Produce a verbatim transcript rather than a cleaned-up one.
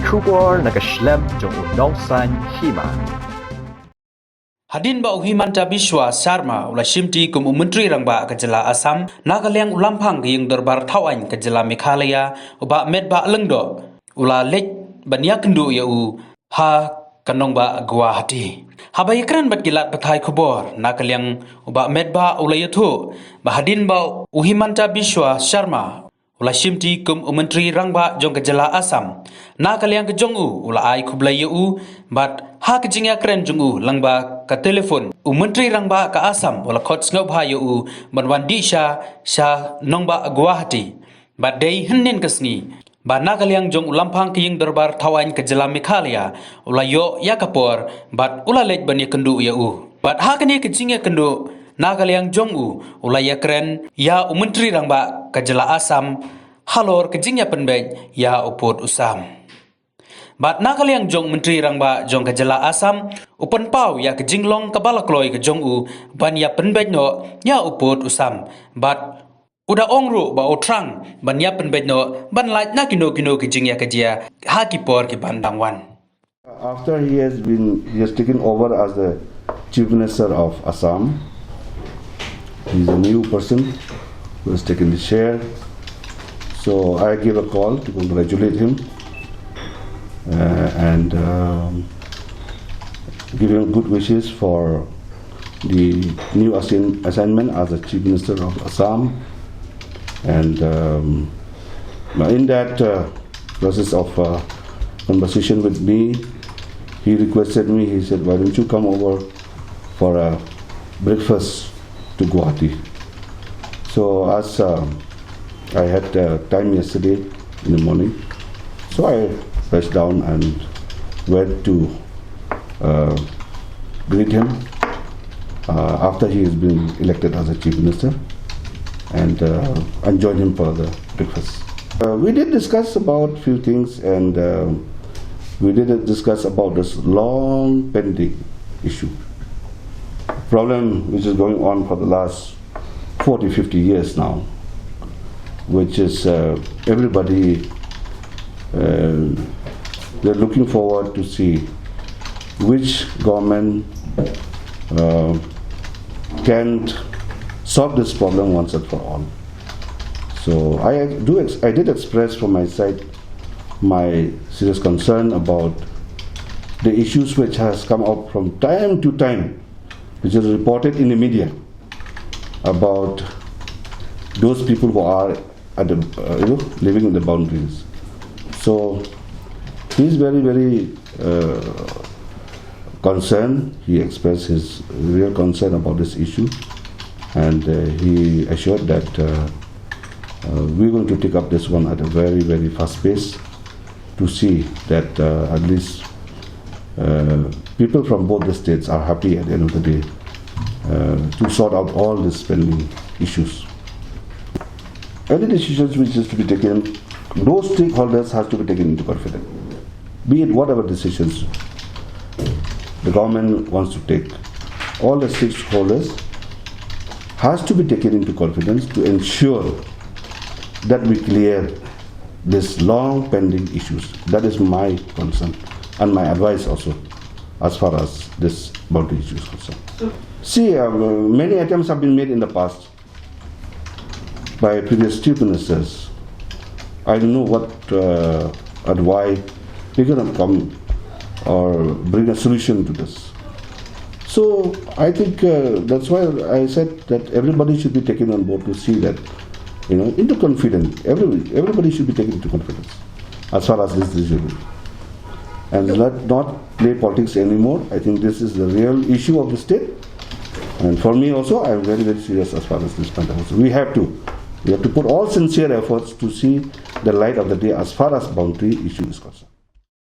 Khubor na ka shlem jong u Nongsaiñ Hima. Hadien ba u Himanta Biswa Sharma u la shimti kum u Myntri Rangbah ka jylla Assam, na ka liang u Lamphang ka Ïing Dorbar Thawaiñ ka jylla Meghalaya, u Bah Metbah Lyngdoh, u la leit ban ïakynduh ïa u ha ka nongbah Guwahati. Haba ïakren bad ki lad pathai khubor, na ka liang u Bah Metbah u la ïathuh ba hadien ba u Himanta Biswa Sharma u la shimti kum u Myntri Rangbah jong ka jylla Assam, na ka liang ka jong u u la ai khublei ïa u, bad ha ka jingïakren jong u lyngba ka telephone, u Myntri Rangbah ka Assam u la khot sngewbha ïa u ban wan dih sha, sha nongbah Guwahati. Bad dei hynnin ka sngi ba na ka liang jong u Lamphang ka Ïing Dorbar Thawaiñ ka jylla Meghalaya u la ïoh ïa ka por bad u la leit ban ïakynduh ïa u. Bad ha kane ka jingïakynduh, na ka liang jong u u la ïakren ïa u Myntri Rangbah ka jylla Assam halor ka jingïapynbeit ïa u pud u sam. Bad na ka liang jong u Myntri Rangbah jong ka jylla Assam, u pynpaw ïa ka jinglong kaba la kloi ka jong u ban ïapynbeit noh ïa u pud u sam. Bad u da ong ruh ba u thrang ban ïapynbeit noh ban lait na kino kino ki jingïakajia ha ki por ki ban dang wan. After he has been, he has taken over as the Chief Minister of Assam. He's a new person who has taken the chair. So I give a call to congratulate him, uh, and, um, give him good wishes for the new assign-, assignment as the Chief Minister of Assam. And, um, in that, uh, process of, uh, conversation with me, he requested me, he said, "Why don't you come over for a breakfast to Guwahati?" So as, um, I had, uh, time yesterday in the morning, so I rushed down and went to, uh, greet him, uh, after he has been elected as a Chief Minister, and, uh, and join him for the breakfast. Uh, we did discuss about few things, and, uh, we did discuss about this long pending issue, problem which is going on for the last forty, fifty years now, which is, uh, everybody, uh, they're looking forward to see which government, uh, can solve this problem once and for all. So I do ex-, I did express from my side my serious concern about the issues which has come up from time to time, which is reported in the media about those people who are at the, uh, you know, living in the boundaries. So he's very, very, uh, concerned. He expressed his real concern about this issue, and, uh, he assured that, uh, uh, we're going to take up this one at a very, very fast pace to see that, uh, at least, uh, people from both the states are happy at the end of the day, uh, to sort out all these pending issues. Any decisions which is to be taken, those stakeholders has to be taken into confidence. Be it whatever decisions the government wants to take, all the stakeholders has to be taken into confidence to ensure that we clear this long pending issues. That is my concern and my advice also as far as this boundary issue is concerned. See, uh, many attempts have been made in the past by previous chief ministers. I don't know what, uh, and why they cannot come or bring a solution to this. So I think, uh, that's why I said that everybody should be taken on board to see that, you know, into confidence. Every-, everybody should be taken into confidence as far as this decision is. And let not play politics anymore. I think this is the real issue of the state. And for me also, I am very, very serious as far as this matter is. We have to, we have to put all sincere efforts to see the light of the day as far as boundary issue is concerned.